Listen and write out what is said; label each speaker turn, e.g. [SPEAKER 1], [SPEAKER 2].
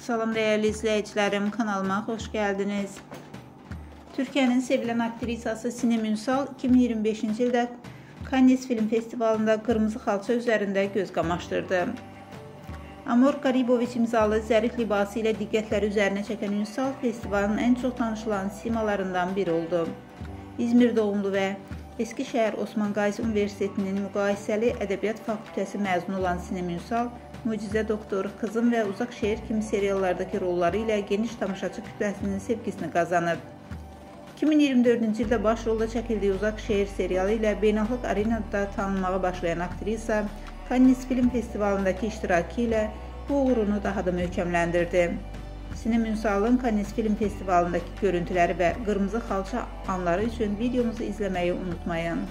[SPEAKER 1] Salam dəyərli izləyicilərim, kanalıma xoş gəldiniz. Türkiyənin sevilən aktrisası Sinem Ünsal 2025-ci ildə Cannes Film Festivalında qırmızı xalça üzərində göz qamaşdırdı. Amor Qariboviç imzalı zərif libası ilə diqqətləri üzərinə çəkən Ünsal festivalın ən çox danışılan simalarından biri oldu. İzmir doğumlu və Eskişehir Osman Gazi Universitetinin Müqayisəli Ədəbiyyat Fakültəsi məzunu olan Sinem Ünsal, Möcüzə Doktor, Kızım və Uzaq Şehir kimi seriallardakı rolları ilə geniş tamaşaçı kütləsinin sevgisini qazanıb. 2024-cü ildə baş rolda çəkildiyi Uzaq Şehir serialı ilə beynəlxalq arenada tanınmağa başlayan aktrisa Cannes Film Festivalındakı iştirakı ilə bu uğurunu daha da möhkəmləndirdi. Sinem Ünsalın Cannes Film Festivalındakı görüntüləri və qırmızı xalça anları üçün videomuzu izləməyi unutmayın.